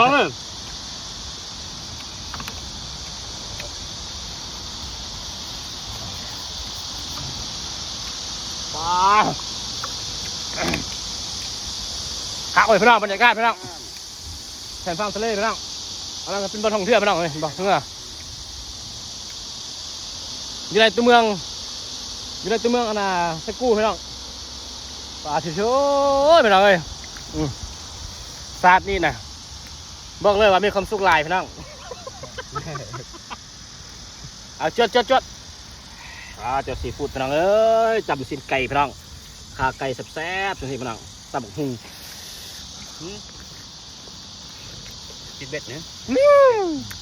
ລອງເລີຍ ປາ ຄັກເວີຍພີ່ນ້ອງ ບັນຍາກາດພີ່ນ້ອງ ແຄມຝັ່ງທະເລພີ່ນ້ອງ ອັນນັ້ນກໍເປັນບ່ອນທ່ອງທ່ຽວພີ່ນ້ອງເອີຍ ເຫັນບໍ່ ເຮືອ ຢູ່ໃນຕົວເມືອງ ຢູ່ໃນຕົວເມືອງອັນນ່າ ເຊກູພີ່ນ້ອງ ປາທິໂທ ພີ່ນ້ອງເອີຍ ອືມ ຊາດນີ້ນະ ບອກເລີຍວ່າມີຄວາມສຸກຫຼາຍພີ່ນ້ອງ ເອົາ ຈວດ ຈວດ ຈວດ ອ່າ ຈວດຊີຟູດພີ່ນ້ອງເອີຍ ຈຳຊີ້ນໄກ່ພີ່ນ້ອງ ຂາໄກ່ແຊບໆ ຈັ່ງຊີ້ພີ່ນ້ອງ ຕຳບັກຫຸ່ງ ອືມ ຕິດເບັດເນາະ ອືມ.